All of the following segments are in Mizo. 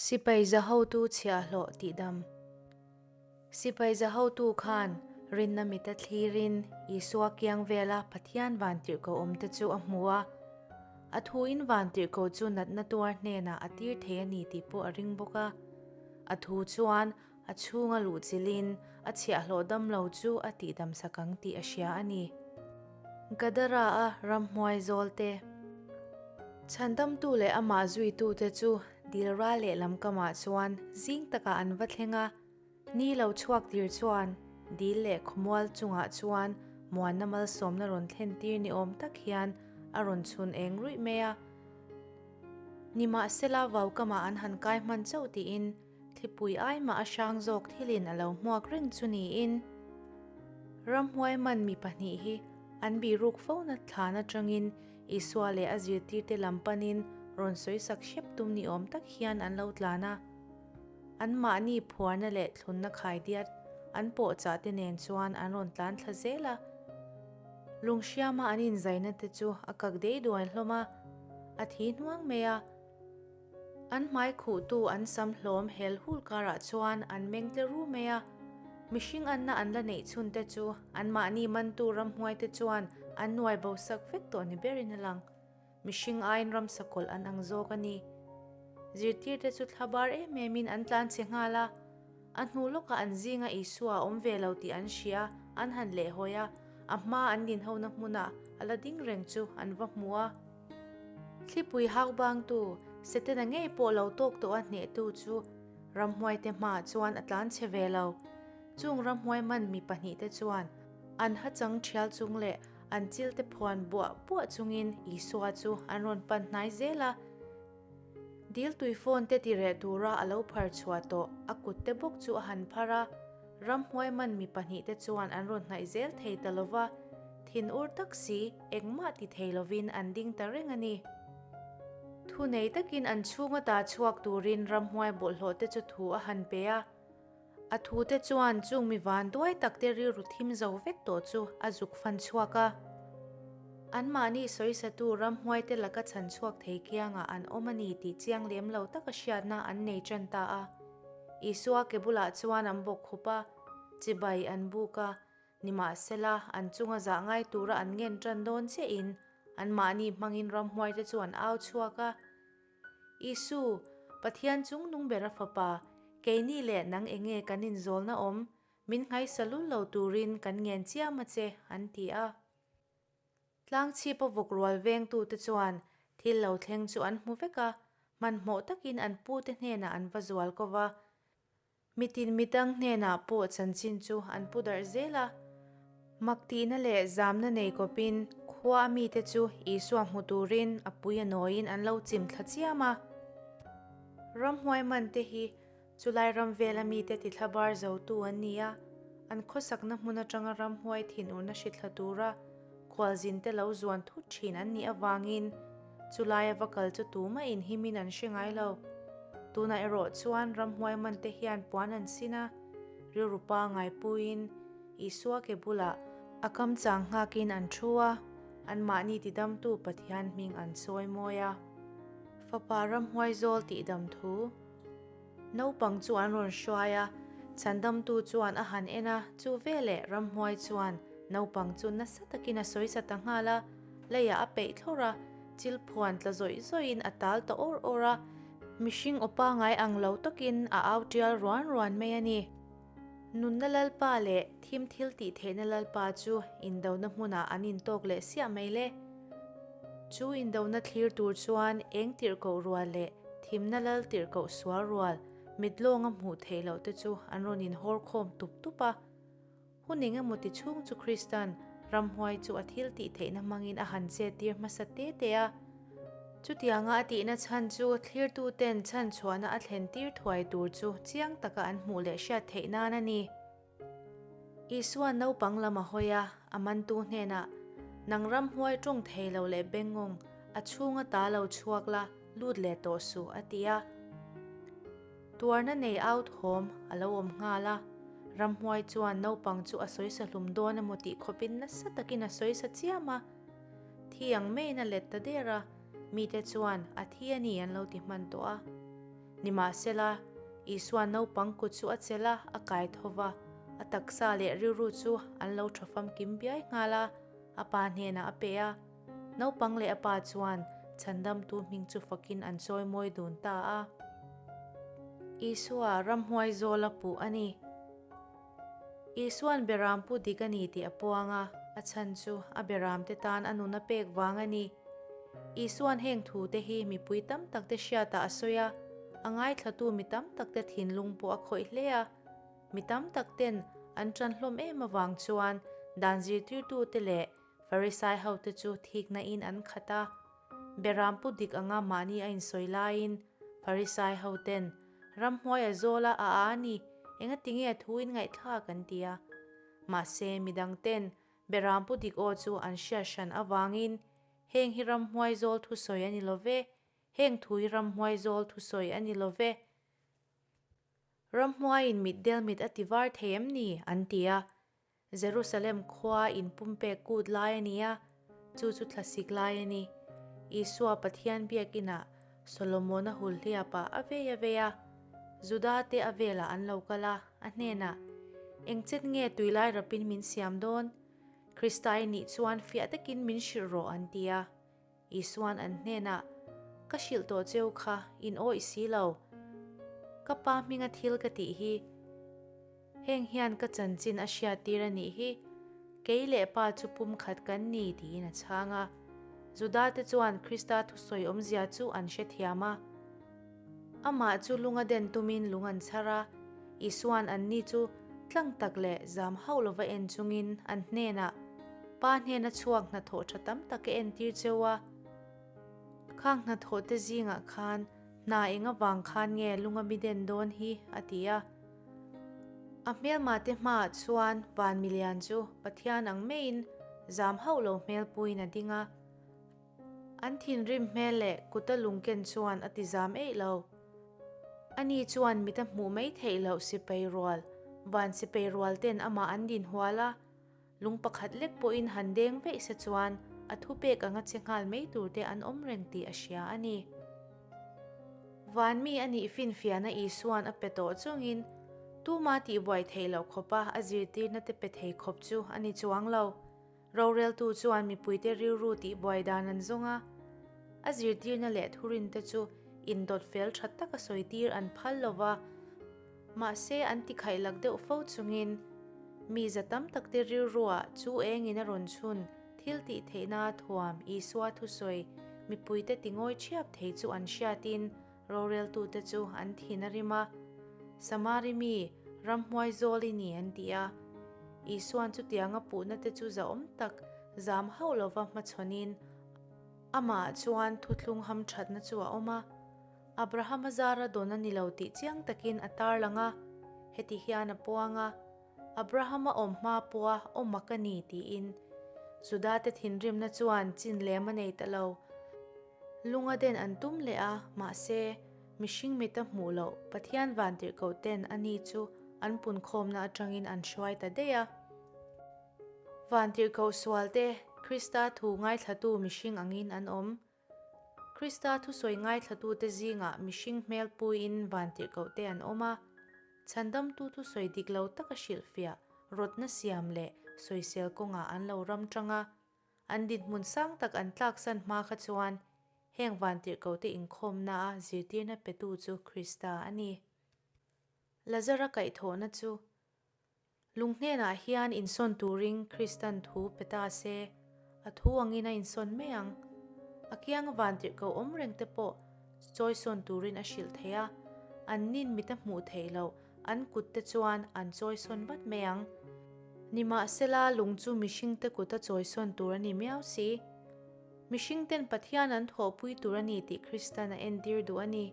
Sipai za hotu chhiahhlawh tihdam. Sipai za hotu khan rinna mita thlirin Isua kiang vela Pathian vantirhkoh awmte chu a hmu a. A thuin vantirhkoh chu natna tuar hnenah a tir thei a ni tih pawh a ring bawk a. A thu chuan a chhunga luhchilhin a chhiahhlawh damlo chu a tihdamsak ang tih a hria a ni. Gadara-a ramhmuai zawlte Chhandamtu leh amah zuitute chu dil ral lehlam kamah chuan zing takah an va thleng a, ni lo chhuak tir chuan dil leh khawmual chungah chuan muanna malsawmna rawn thlen tir ni awm tak hian a rawn chhun eng ruih mai a. Nimahsela vau kamah an han kai hman chauh tiin Thlipui ai mah a hrang zawk thilin a lo hmuak reng chu niin ramhuai man mi pahnih hi an biruk fona thlan atangin Isua leh a zirtirte lam panin rawn sawisak hrep tum ni awm tak hian an lo tlan a. Anmahni phuarna leh thlunna khaidiat an pawhchah te nen chuan an rawn tlan thla zel a. Lunghriama an inzaina te chu a kak dei duai hlawm a, a thi hnuang mai a. An hmai khuhtu an sam hlawm hel hul karah chuan an meng tle ru mai a. Mihring anna an la neih chhun te chu anmahni mantu ramhnuai te chuan an nuai bo sak vek tawh ni berin a lang. Mihring aiin ramsa kawlh an ang zawk a ni. Zirtir te chu thla bar em emin an tlan che nghal a. A hnu lawkah an zinga Isua a awm ve lo tih an hria, an han lehhawi a, a hma an dinhona hmunah a la ding reng chu an va hmu a. Thlipui hau bangtu, Setana ngei pawh lo tawk tawh a hnehtu chu ramhuaite hmaah chuan a tlan chhe ve lo. Chung ramhuai man mi pahnihte chuan an hachang thial chung leh an chilte phuan buah buah chungin Isua chu an rawn pan hnai zel a. Dil tui phone te ti reh tura a lo phar chhuah tawh a kut te bawk chu a han phar a, ramhuai man mi pahnihte chuan an rawn hnaih zel thei ta lova, thin ur tak si engmah ti thei lovin an ding ta reng a ni. Thu nei takin an chhunga ta chhuak turin ramhuai bawlhhlawh te chu thu a han pe a. A thute chuan chung mi vanduai takte rilru thim zo vek tawh chu a zuk fan chhuak a. Anmahni sawisatu ramhuaite laka chhan chhuak thei kiangah an awm a ni tih chiang lem lo taka hriatna an nei tan ta a. Isua ke bulah chuan an bawk khup a, chibai an buk a, nimahsela an chunga zah ngai tura an ngen tan dawn chiahin anmahni hmangin ramhuaite chu an au chhuak a. Isu, Pathian chung nung ber a fapa, keini leh nang enge kan inzawlna awm, min nghaisa lul lo turin kan ngen chiam a che, an ti a. Tlangchhip a vawk rual vengtute chuan thil lo thleng chu an hmu vek a, hmanhmawh takin an pute hnenah an va zual ko va. Mitin midang hnenah pawh chanchin chu an pu darh zel a. Mak tihna leh zamna nei kawpin khua a mite chu Isua hmu turin a pui a nawiin an lo chim thla chiam a. Ramhuai man te hi chulai ram vela mite ti thla bar zotu an ni a, an khawsakna hmun atanga ramhuai thinurna hri thla tura khualzin te lo zuan thut thin an nih avangin chulai a va kal chu tumah inhimin an hre ngai lo. Tunah erawh chuan ramhuai man te hian puan an sin a, rilru pangai puiin Isua ke bulah a kam chang nghakin an thu a, anmahni tidamtu Pathian hming an sawi mawi a. Fapa ramhuai zawl tihdam thu. Naupang chu an rawn hruai a, chhandamtu chuan a han en a, chu veleh ramhuai chuan naupang chu nasa takin a sawisa ta nghal a, leiah a peih thlawr a, chil phuan tla zawih zawihin a tal ta awr awr a, mihring aw pangai ang lo takin a au tial ruan ruan mai a ni. Nunna Lalpa leh thim thil tih theihna Lalpa chu indona hmunah an intawk leh siah mai le. Chu indona thlir tur chuan eng tirhkoh rual leh thimna lal tirhkoh sual rual mit lawnga hmuh theih loh te chu an rawn inhawr khawm tup tup a. Hun eng emaw ti chhung chu Kristan ramhuai chu a thil tih theihna hmangin a han chet tir hmasa te te a. Chutianga a tihna chhan chu thlirtuten chhan chhuahna a thlen tir thuai tur chu chiang taka an hmuh leh hriat theih nan a ni. Isua naupang lam a hawi a, a mantu hnenah, Nang ramhuai tawng thei lo leh bengngawng, a chhunga ta lo chhuak la, lut leh tawh suh, a ti a. Tuarna nei au thawm a lo awm nghal a, ramhuai chuan naupang chu a sawisa hlum dawn emaw tih khawpin nasa takin a sawisa chiam a. Thi ang maiin a let ta der a, mite chuan a thi a ni an lo ti hman tawh a. Nimahsela, Isua naupang kut chu a chelh a, a kai tho va, a taksa leh rilru chu an lo tha famkim biai nghal a, a pa hnenah a pe a. Naupang leh a pa chuan Chhandamtu hming chu fakin an chawimawi dun ta a. Isua ramhuai zawl a puh a ni. Isua'n berampu dik a ni tih a puang a, a chhan chu a beramte tan a nun a pek vang a ni. Isua'n heng thute hi mipui tam takte hriatah a sawi a, a ngaithlatu mi tam takte thinlung pawh a khawih hle a. Mi tam takten an ṭan hlawm em avang chuan dan zirtirtute leh Farisai hote chu thikna in an khat a. Berampu dik anga mahni a insawi laiin Farisai hoten, Ramhnuai a zawl a, a a ni, engatinge a thu in ngaihthlak an ti a. Mahse, midangten Berampu dik aw chu an hriat hran avangin, Heng hi ramhnuai zawl thusawi a ni lo ve, heng thu hi ramhnuai zawl thusawi a ni lo ve. Ramhnuaiin mitdel mit a ti var thei em ni? an ti a. Jerusalem khua inpumpek kut lai a ni a, chu chu thlasik lai a ni. Isua Pathian biakinah Solomona hulhliapah a vei a vei a. Juda te a velah an lo kal a, a hnenah, Eng chet nge tuilai rapin min siam dawn? Krista i nih chuan fiah takin min hrilh rawh an ti a. Isua'n an hnenah, Ka hrilh tawh cheu kha, in awih si lo. Ka pa hminga thil ka tih hi, heng hian ka chanchin a hriattir a nih hi, kei leh pa chu pumkhat kan ni, tiin a chhang a. Judate chuan Krista thusawi awmzia chu an hrethiam a. Amah chu lunga den tumin lung an chhar a, Isua'n anni chu tlang tak leh zam hauh lova en chungin an hnenah, Pa hnena chhuak hnathawh tha tam tak ka entir cheu a, khang hnathawh te zingah khan hna eng avang khan nge lunga mi den dawn hi? a ti a. A hmelmate hmaah chuan van milian chu Pathian ang maiin zam hauh lo hmel puiin a ding a. An thinrim hmel leh kuta lungken chuan a ti zam eih lo. Ani chuan mit a hmuh mai theih loh sipai rual, van sipai rual ten amah an din hual a, lung pakhat lek pawhin han deng veih se chuan a thupek anga che nghal mai tur te an awm reng tih a hria a ni. Van mi a nih finfiahna Isua'n a pe tawh chungin tuma tihbuai theih loh khawpa a zirtirna te pe thei khawp chu a ni chuang lo. Roreltu chuan mipuite rilru tihbuai dan an zawng a, a zirtirna leh thurinte chu indawt fel tha taka sawitir an phal lo va, mahse an tikhaih lak deuh fo chungin mi za tam takte rilruah chu engin a rawn chhun thil tih theihna thuam Isua thusawi mipuite tingawi thiap thei chu an hriatin Roreltute chu an thin a rim a, Samari mi, ramhmuai zawl i ni an ti a. Isua'n chutianga puhna te chu zahawm tak zam hauh lova hmachhawnin amahah chuan thuthlung hamthatna chu a awm a. Abrahama zara dawn a ni lo tih chiang takin a tarlang a, heti hian a puang a, Abrahama awm hma pawha awm a ka ni tiin. Judate thinrimna chuan chin lem a nei ta lo. Lunga den an tum leh a, mahse, mihring mita hmuh loh Pathian vantirhkoh ten a ni chu an punkhawmna atangin an hruai ta daih a. Vantirhkoh sualte Krista thu ngaithlatu mihring angin an awm. Krista thusawi ngaithlatute zingah mihring hmel puiin vantirhkohte an awm a. Chhandamtu thusawi dik lo taka hrilhfiah, rawtna siam leh sawisel kawngah an lo ram tang a. An dinhmun sang tak an tlaksan hma kha chuan heng vantirhkohte inkhawmnaa zirtirna petu chu Krista a ni. Lazara kaihthawhna chu lung hnenah hian insawn turin Kristan thu pe ta se, a thu angin a insawn mai ang. A kianga vantirhkoh awm reng te pawh chawisawn turin a hrilh thei a, an nin mit a hmuh theih loh An kutte chuan an chawisawn vat mai ang. Nimahsela, lung chu mihringte kuta chawisawn tur a ni miau si. Mihringten Pathian an thawhpui tur a ni tih Kristan a entir duh a ni.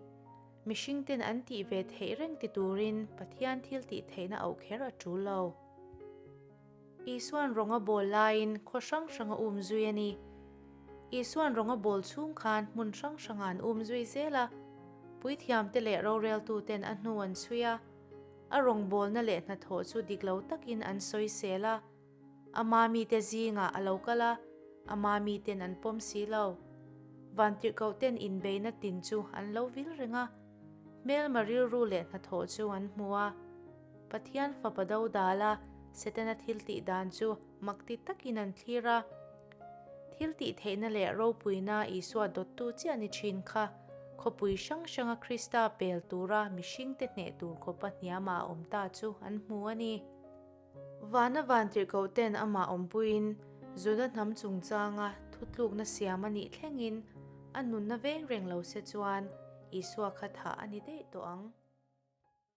Mihringten an tih ve theih reng ti turin Pathian thil tih theihna auh kher a tul lo. Isua'n rawng a bawl laiin khaw hrang hrang a um zui a ni. Isua'n rawng a bawl chhung khan hmun hrang hrangah an um zui zel a. Puithiamte leh roreltuten a hnu an chhui a, a rawngbawlna leh hnathawh chu dik lo takin an sawisel a. Ama mite zingah a lo kal a, ama miten an pawm si lo. Vantirhkohten inbeihna tin chu an lo vil reng a. Hmelma rilru leh hnathawh chu an hmu a. Pathian Fapa dodala Setana thiltih dan chu makti takin an thlir a. Thiltih theihna leh ropuina Isua dawttu chiah ni thin kha khawpui hrang hranga Krista pel tura mihringte hneh tur khawpa hniamah a awm ta chu an hmu a ni. Vana vantirhkohten amah awmpuiin Juda hnam chungchanga thutlukna siam a nih thlengin a nunna veng reng lo se chuan Isua kha thah a ni daih tawh ang.